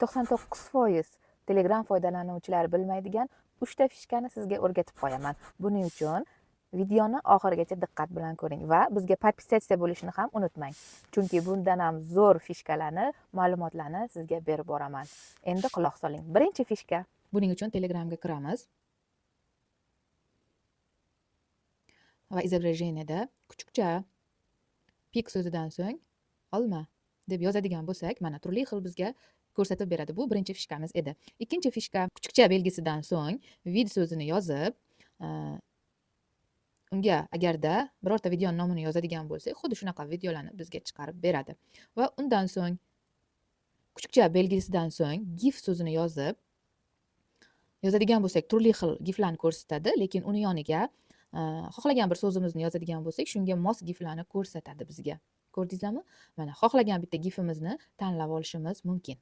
99% Telegram foydalanuvchilari bilmaydigan 3 ta fishkani sizga o'rgatib qo'yaman. Buning uchun videoni oxirigacha diqqat bilan ko'ring va bizga podpisatsiya bo'lishni ham unutmang. Chunki bundan ham zo'r fishkalarni, ma'lumotlarni sizga berib boraman. Endi quloq soling. Birinchi fishka. Buning uchun Telegramga kiramiz. Va изображениеda kuchukcha pik so'zidan so'ng olma deb yozadigan bo'lsak, mana turli xil bizga ko'rsatib beradi. Bu birinchi fishkamiz edi. Ikkinchi fishka kuchukcha belgisidan so'ng vid so'zini yozib, unga agarda birorta videoni nomini yozadigan bo'lsak, xuddi shunaqa videolarni bizga chiqarib beradi. Va undan so'ng kuchukcha belgisidan so'ng gif so'zini yozib, yozadigan bo'lsak, turli xil giflarni ko'rsatadi, lekin uni yoniga xohlagan bir so'zimizni yozadigan bo'lsak, shunga mos giflarni ko'rsatadi bizga. Ko'rdingizlarmi? Mana xohlagan bitta gifimizni tanlab olishimiz mumkin.